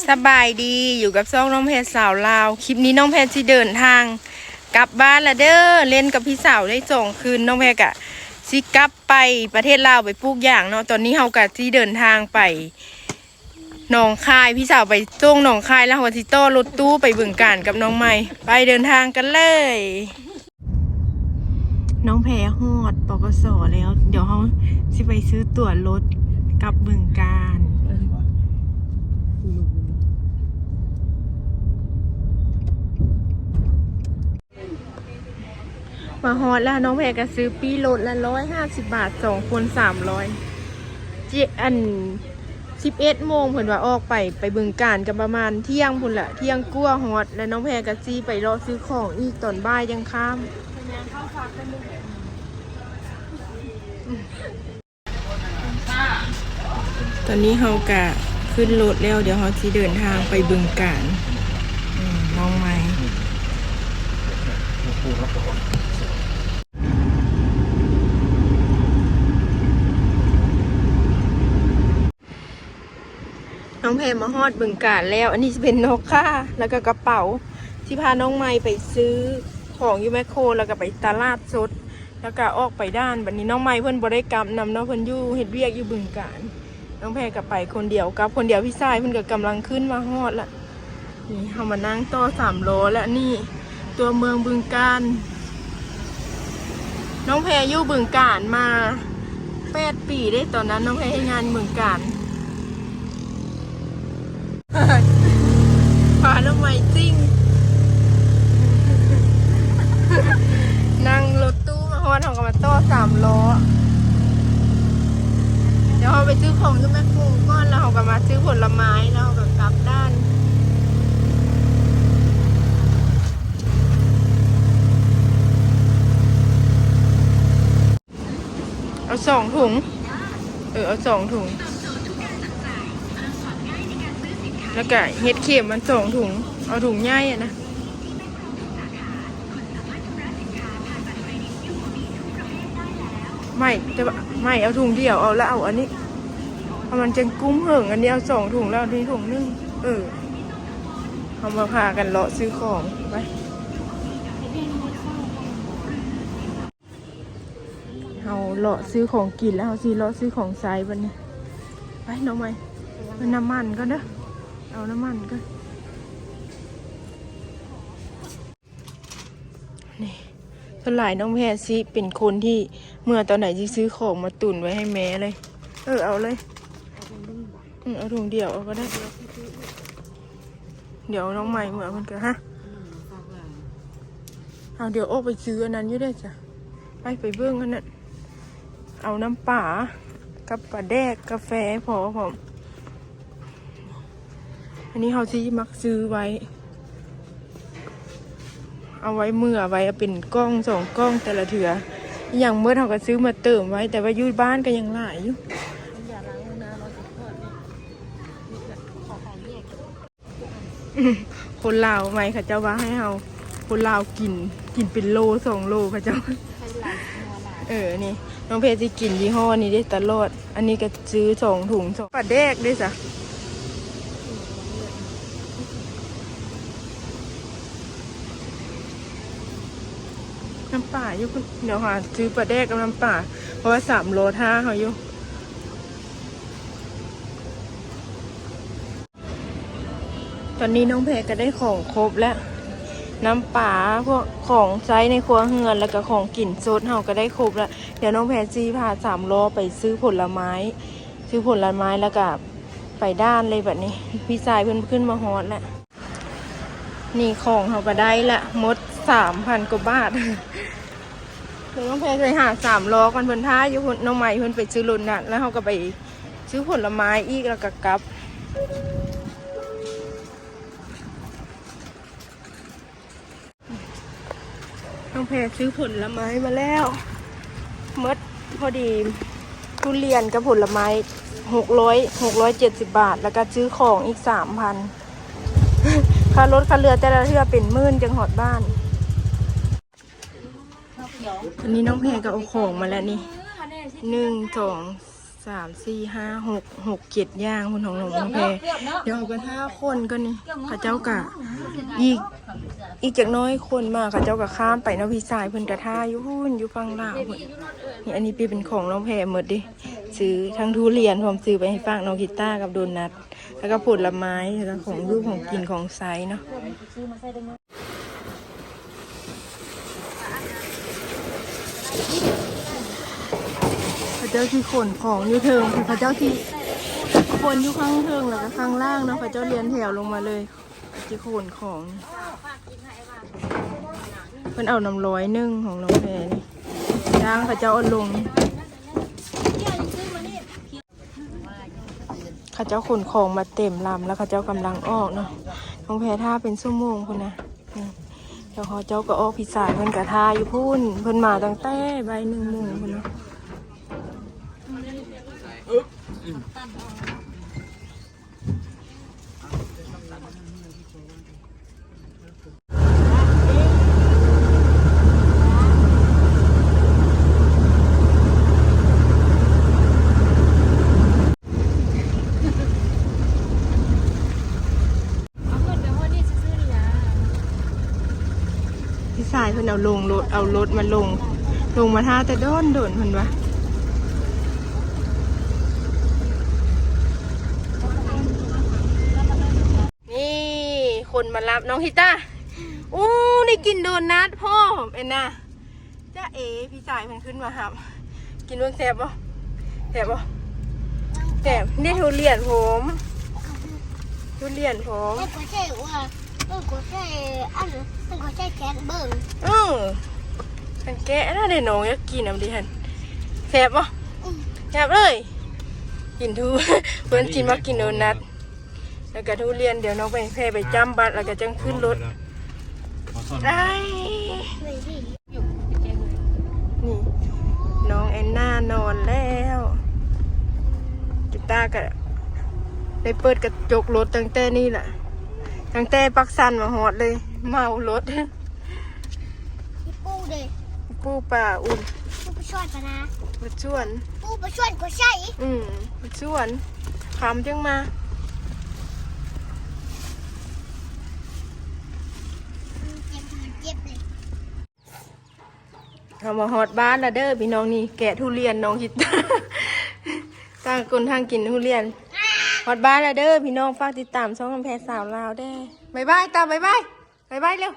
ສະບາຍດີ ຢູ່ກັບຊ່ອງນ້ອງແພສາວລາວ. ຄລິບນີ້ນ້ອງແພຊິເດີນທາງກັບບ້ານລະເດີ ເລ່ນກັບພີ່ສາວໄດ້ສອງຄືນ. ນ້ອງແພກະຊິກັບໄປປະເທດລາວໄປປູກຢາງເນາະ. ຕອນນີ້ເຮົາກະຊິເດີນທາງໄປໜອງຄາຍ ພີ່ສາວໄປສົ່ງໜອງຄາຍ ແລ້ວເຮົາກະຊິຕໍ່ລົດຕູ້ໄປບຶງການກັບນ້ອງໃໝ່. ໄປເດີນທາງກັນເລີຍ. ນ້ອງແພຮອດ ປກສ ແລ້ວ ດຽວເຮົາຊິໄປຊື້ຕົ໋ວລົດກັບບຶງການ. ມາຮອດແລ້ວ ນ້ອງແພກະຊື້ປີ້ລົດລະຮ້ອຍຫ້າສິບບາດ ສອງຄົນສາມຮ້ອຍ. ເຈັດ ອັນ ສິບເອັດໂມງເພິ່ນວ່າອອກໄປ ໄປບຶງການກະປະມານທ່ຽງພຸ້ນລະ ທ່ຽງກວ່າຮອດ. ແລ້ວນ້ອງແພກະຊິໄປເລາະຊື້ຂອງອີກຕອນບ່າຍຈັ່ງຂ້າມ. ຕອນນີ້ເຮົາກະຂຶ້ນລົດແລ້ວ ດຽວເຮົາຊິເດີນທາງໄປບຶງການ. ອືມ ນ້ອງໃໝ່ ນ້ອງແພມາຮອດບຶງການແລ້ວ. ອັນນີ້ຊິເປັນນອກຄ່າ ແລ້ວກະກະເປົາ ຊິພານ້ອງໃໝ່ໄປຊື້ຂອງຢູ່ແມັກໂຄ ແລ້ວກະໄປຕະຫຼາດສົດ ແລ້ວກະອອກໄປດ່ານ. ບັດນີ້ນ້ອງໃໝ່ເພິ່ນບໍ່ໄດ້ກັບນຳເນາະ ເພິ່ນຢູ່ເຮັດວຽກຢູ່ບຶງການ. ນ້ອງແພກະໄປຄົນດຽວ ກັບຄົນດຽວ. ພີ່ຊາຍເພິ່ນກະກຳລັງຂຶ້ນມາຮອດລະ. ນີ້ເຮົາມານັ່ງຕໍ່ສາມລໍ້ລະ. ນີ້ຕົວເມືອງບຶງການ. ນ້ອງແພຢູ່ບຶງການມາແປດປີເດ້ ຕອນນັ້ນນ້ອງແພເຮັດງານບຶງການ. ພານ້ອງໃໝ່ຊິ່ງ ນັ່ງລົດຕູ້ມາຮອດ ເຮົາກະມາຕໍ່ສາມລໍ້. ດຽວເຮົາໄປຊື້ຂອງຢູ່ແມັກໂຄກ່ອນ ແລ້ວເຮົາກະມາຊື້ຜົນລະໄມ້ ແລ້ວເຮົາກະກັບດ່ານ. ເອົາສອງຖົງ ເອີ ເອົາສອງຖົງ ແລ້ວກະເຫັດເຂັມມັນສອງຖົງ ເອົາຖົງໃຫຍ່ຫັ້ນນະ. ໄໝ່ ແຕ່ວ່າໄໝ່ເອົາຖົງດຽວ ເອົາ ແລ້ວເອົາອັນນີ້ ເພາະມັນຈັ່ງກຸ້ມເຫິງ. ອັນນີ້ເອົາສອງຖົງ ແລ້ວອັນນີ້ຖົງໜຶ່ງ. ເອີ ເຮົາມາພາກັນເລາະຊື້ຂອງໄປ. ເຮົາເລາະຊື້ຂອງກິນແລ້ວ ເຮົາຊິເລາະຊື້ຂອງໃຊ້ບັດນີ້. ໄປ ນ້ອງໃໝ່ ເອົານ້ຳມັນກ່ອນເດີ ເອົານ້ຳມັນກ່ອນ. ນີ້ ສ່ວນຫຼາຍນ້ອງແພຊິເປັນຄົນທີ່ເມື່ອຕອນໃດຊິຊື້ຂອງມາຕຸນໄວ້ໃຫ້ແມ່ເລີຍ. ເອີ ເອົາເລີຍ. ອືມ ເອົາຖົງດຽວເອົາກະໄດ້. ດຽວນ້ອງໃໝ່ເມືອເພິ່ນກະ ຮະ ເອົາ ດຽວອອກໄປຊື້ອັນນັ້ນຢູ່ເດ້ຈ້ະ. ໄປ ໄປເບິ່ງອັນນັ້ນ ເອົານ້ຳປາກັບປາແດກ ກາແຟພໍພ້ອມ. ອັນນີ້ເຮົາຊິມັກຊື້ໄວ້ ເອົາໄວ້ເມືອໄວ້ ເອົາເປັນກ່ອງສອງກ່ອງແຕ່ລະເທື່ອ. ອີ່ຫຍັງໝົດເຮົາກະຊື້ມາເຕີມໄວ້ ແຕ່ວ່າຢູ່ບ້ານກະຍັງຫຼາຍຢູ່. ຄົນລາວໃໝ່ເຂົາເຈົ້າວ່າໃຫ້ເຮົາ ຄົນລາວກິນ ກິນເປັນໂລສອງໂລເຂົາເຈົ້າ. ເອີ ນີ້ ນ້ອງແພຊິກິນຍີ່ຫໍ້ນີ້ເດ້ຕະຫຼອດ. ອັນນີ້ກະຊື້ສອງຖົງ ສອງ ປາແດກເດ້ຊະ. ນ້ຳປາຢູ່ພຸ້ນ ດຽວຫາຊື້ປາແດກກັບນ້ຳປາ ເພາະວ່າສາມລໍ້ຖ້າເຮົາຢູ່. ຕອນນີ້ນ້ອງແພກະໄດ້ຂອງຄົບແລ້ວ ນ້ຳປາ ພວກຂອງໃຊ້ໃນຄົວເຮືອນ ແລ້ວກະຂອງກິນສົດເຮົາກະໄດ້ຄົບແລ້ວ. ດຽວນ້ອງແພຊິພາສາມລໍ້ໄປຊື້ຜົນລະໄມ້ ຊື້ຜົນລະໄມ້ ແລ້ວກະໄປດ່ານເລີຍບັດນີ້. ພີ່ຊາຍເພິ່ນຂຶ້ນມາຮອດແລ້ວ. ນີ້ຂອງເຮົາກະໄດ້ລະ ໝົດສາມພັນກວ່າບາດ. ດຽວນ້ອງແພຊິຫາສາມລໍ້ກ່ອນ ເພິ່ນຖ້າຢູ່ພຸ້ນ. ນ້ອງໃໝ່ເພິ່ນໄປຊື້ລົດນັ້ນ ແລ້ວເຮົາກະໄປຊື້ຜົນລະໄມ້ອີກ ແລ້ວກະກັບ. ນ້ອງແພຊື້ຜົນລະໄມ້ມາແລ້ວ ໝົດພໍດີ ທຸລຽນກັບຜົນລະໄມ້ ຫົກຮ້ອຍ ຫົກຮ້ອຍເຈັດສິບບາດ ແລ້ວກະຊື້ຂອງອີກສາມພັນ. ຄ່າລົດຄ່າເຮືອແຕ່ລະເທື່ອເປັນໝື່ນຈຶ່ງຮອດບ້ານ. ອັນນີ້ນ້ອງແພກະເອົາຂອງມາແລ້ວນີ້ ໜຶ່ງ ສອງ ສາມ ສີ່ ຫ້າ ຫົກ ຫົກ ເຈັດຢ່າງພຸ້ນ ຂອງນ້ອງແພ. ດຽວເຮົາກໍຖ້າຄົນກ່ອນນີ້ ເຂົາເຈົ້າກະ ອີກ ອີກຈັກໜ້ອຍຄົນມາ ເຂົາເຈົ້າກະຂ້າມໄປເນາະ. ພີ່ຊາຍເພິ່ນກະຖ້າຢູ່ພຸ້ນ ຢູ່ຝັ່ງລາວພຸ້ນ. ນີ້ ອັນນີ້ເປັນຂອງນ້ອງແພໝົດເດ້ ຊື້ທັງທຸລຽນພ້ອມ ຊື້ໄປໃຫ້ຝາກນ້ອງກິຕາກັບໂດນັດ ແລ້ວກໍຜົນລະໄມ້ ແລ້ວກໍຂອງຢູ່ຂອງກິນຂອງໃຊ້ເນາະ. ເຂົາເຈົ້າຊິຂົນຂອງຢູ່ເທິງ ເຂົາເຈົ້າຊິຂົນຢູ່ຂ້າງເທິງ ແລ້ວກໍຂ້າງລ່າງເນາະ. ເຂົາເຈົ້າລຽນແຖວລົງມາເລີຍ ຊິຂົນຂອງ. ເພິ່ນເອົານຳຮ້ອຍໜຶ່ງຂອງນ້ອງແພນີ້ ທາງເຂົາເຈົ້າເອົາລົງ. ເຂົາເຈົ້າຂົນຂອງມາເຕັມລຳ ແລ້ວເຂົາເຈົ້າກຳລັງອອກເນາະ. ນ້ອງແພຖ້າເປັນຊົ່ວໂມງພຸ້ນນະ. ນີ້ ດຽວເຂົາເຈົ້າກໍອອກ. ພີ່ຊາຍເພິ່ນກະຖ້າຢູ່ພຸ້ນ ເພິ່ນມາຕັ້ງແຕ່ບ່າຍໜຶ່ງໂມງພຸ້ນເນາະ. ພີ່ຊາຍເພິ່ນເອົາລົງລົດ ເອົາລົດມາລົງ ລົງມາຖ້າແຕ່ດົນໆ ເພິ່ນວ່າ. ນີ້ ຄົນມາຮັບນ້ອງທິຕາ. ໂອ້ ໄດ້ກິນໂດນັດພ້ອມເອັນນະ. ຈ໊ະເອ ພີ່ຊາຍເພິ່ນຂຶ້ນມາຮັບ. ກິນເບິ່ງແຊບບໍ່? ແຊບບໍ່? ແຊບ. ນີ້ທຸລຽນພ້ອມ ທຸລຽນພ້ອມ. ມັນກໍໃຊ້ວ່າ ມັນກໍໃຊ້ອັນ ມັນກໍໃຊ້ແກະເບິ່ງ. ເອີ ມັນແກະນະເດ້ ນ້ອງຢາກກິນນຳເດ້ຫັ້ນ. ແຊບບໍ່? ອືມ ແຊບເລີຍ. ກິນທຸ ເພິ່ນຊິມາກິນໂດນັດ ແລ້ວກະທຸລຽນ. ດຽວນ້ອງໄປແພໄປຈ້ຳບັດ ແລ້ວກະຈັ່ງຂຶ້ນລົດ. ໄອ້ ນີ້ ນ້ອງແອນນານອນແລ້ວ. ກິຕາກະໄດ້ເປີດກະຈົກລົດຕັ້ງແຕ່ນີ້ລະ ຕັ້ງແຕ່ປາກຊັນມາຮອດເລີຍ ເມົາລົດ. ອີປູເດ ປູປ່າອຸ່ນ ປູໄປຊ່ວນປະນາ ໄປຊ່ວນ ປູໄປຊ່ວນກໍໃຊ້ ອືມ ໄປຊ່ວນ ຄ່ຳຈຶ່ງມາ. ເຈັບ ເຈັບເລີຍ. ເຮົາມາຮອດບ້ານລະເດີພີ່ນ້ອງ. ນີ້ແກະທຸລຽນນ້ອງຄິດ ຕ່າງຄົນຕ່າງກິນທຸລຽນ. ຮອດບ້ານລະເດີພີ່ນ້ອງ ຝາກຕິດຕາມຊ່ອງນ້ອງແພສາວລາວແດ່. ບາຍບາຍຕາ ບາຍບາຍ ບາຍບາຍເລັວ.